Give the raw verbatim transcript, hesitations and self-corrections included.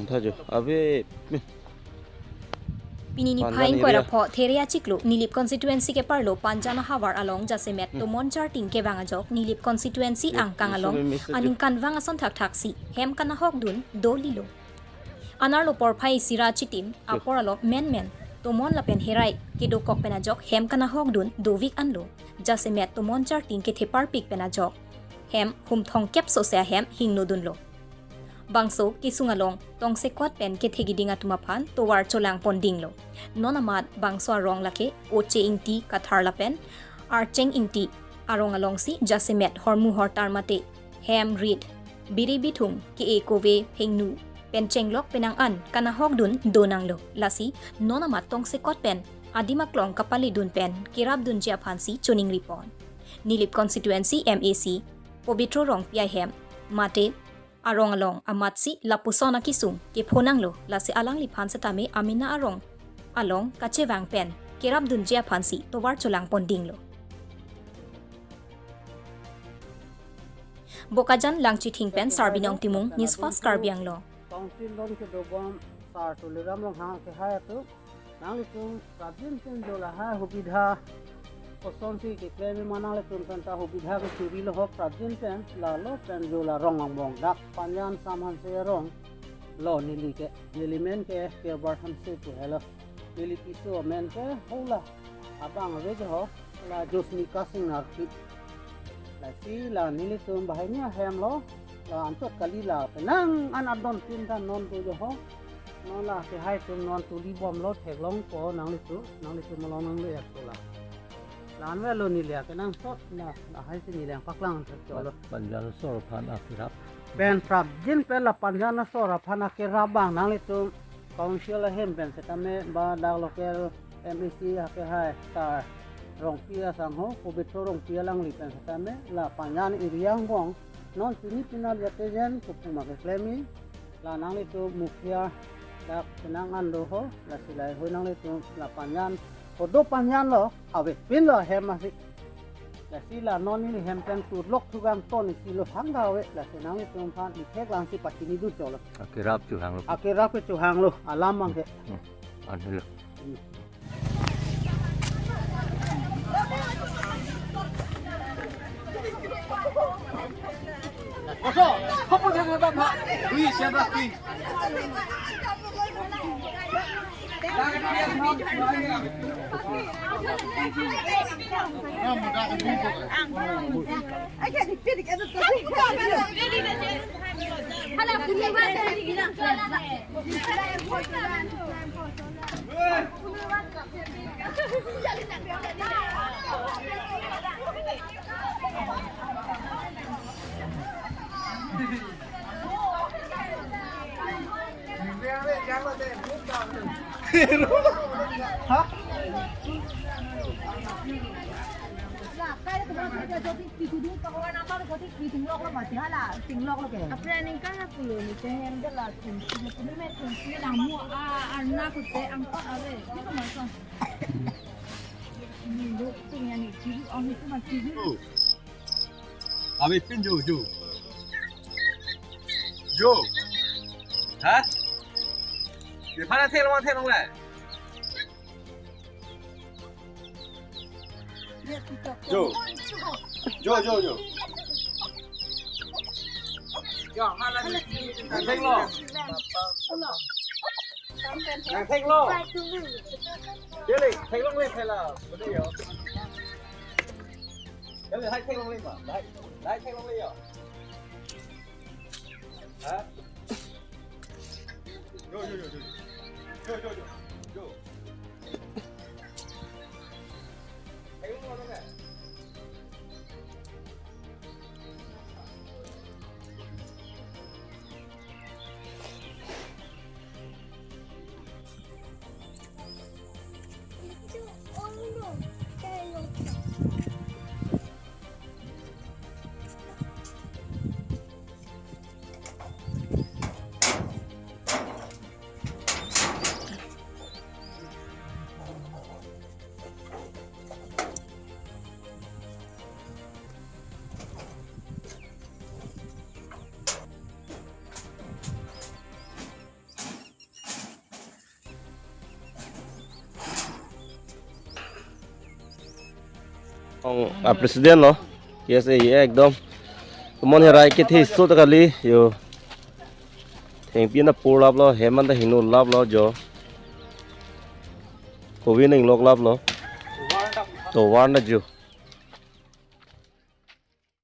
Thajo, abe, me. Pini niphai Panjan ingkoi ra area. Pho There achiklo Nilip constituency keparlo Panjan ahavar along jasemet Hmm. tomon charting kevang ajok Nilip constituency Yo, angkang isu along me message jo. Aningkanvang ason thakthaksi hem kanahokdun dolilo. Anerlo porphai isi ra chitim Yo. Apor along menmen tomon lapen herai kedokok pen ajok hem kanahokdun dovik anlo. Jasemet tomon charting ketheparpik pen ajok hem hum thomkep sose ahem hingnodunlo. Bangso kesung along tongsekot pen kethegiding atum aphan tovar cholangpondinglo. Non amat bangso arong lake Oche Ingti Kathar lapen Archeng Ingti arong alongsi jasemet hormu hortar mate hem rit biri bithung ke-e kove phengnu pen chenglok penang an kanahokdun donanglo. Lasi non amat tongsekot pen adim aklong kapaledun pen kerapdunji aphansi choningripon. Nilip constituency M A C Pobitro Rongpi ahem mate arong along amatsi lapuson akesung kephonanglo, lasi alangliphan setame amena arong along kachevang pen kerapdunji aphansi tovar cholangpondinglo. Bokajan Langchithing pen Sarbinong Timung, News Fast Karbi Anglong. Council along kedobom Sar Tuliram Ronghang kehai atum, nanglitum prapjin pen jo lahai hubidha kosonsi keklem ma nanglitum penta hubidha kechurilo ho prapjin pen lalo pen jo la rong angbong dak Panjan Samhanse arong lo neli ke, neli men ke Kirbar Hanse pu helo. Neli piso amen ke hola abang ave jo ho la Josmika Singnar pi. Lasi la nelitum banghini ahem lo, la anchot kali la penang an adon tin ta non tu jo ho. Non la kehai atum non tuli bomlo theklongpo nanglitum, nanglitum along nanglo ya ko la. La-an avelo neli akenangsot na, lahai si neli nangpaklang thek cholo. Pan-, Panjan asor aphan akerap. Pen prapjin pen la Panjan asor aphan akerap abang nanglitum council ahem pen setame ba dak local M A C akehai Sar Rongpi asangho, Pobitro Rongpi alangli pen setame la Panjan area angbong non pini pinap jate jen kopi ma keklem-i, la nanglitum mukhiya dak penang an do ho, lasi lahai nanglitum la Panjan, kodo Panjan lo, avepinlo hem asi. Lasi la non neli hem pen turlok thugang ton isi lo hangga ave, lasi nanglitum aphan ithek langsi pachinidun cholo. Akerap chohanglo. Akerap ke chohanglo, alam abang ke. Hmm. Anhelo. Hmm. Apre aningkan na pulo ni, te hem de la thengsi, ne pulo me thengsi, namu a, arna kute angkot ave. Ni ko mason. Ni lo ting ya ni, chiri, ang ni ko ma chiri. Avepin jo, jo. Jo. Ha? Di mana theklong, theklong le? Jo. Jo, jo, jo. Nangtheklong. Nangtheklong. Dili, theklongle thela. Betul ya. Dili, hai theklongle ma. Hai, hai theklongle ya. Ha? Jo, jo, jo, jo. Jo, jo, jo. Jo. Theklong ma, no, ka? Ong a president lo. Yes, eh, ekdom. Tomon herai kethe so ta kali yo. Thengpi na pur lap lo, hem an ta hingno lap lo jo. Covid nang lok lap lo. Tovar na ju.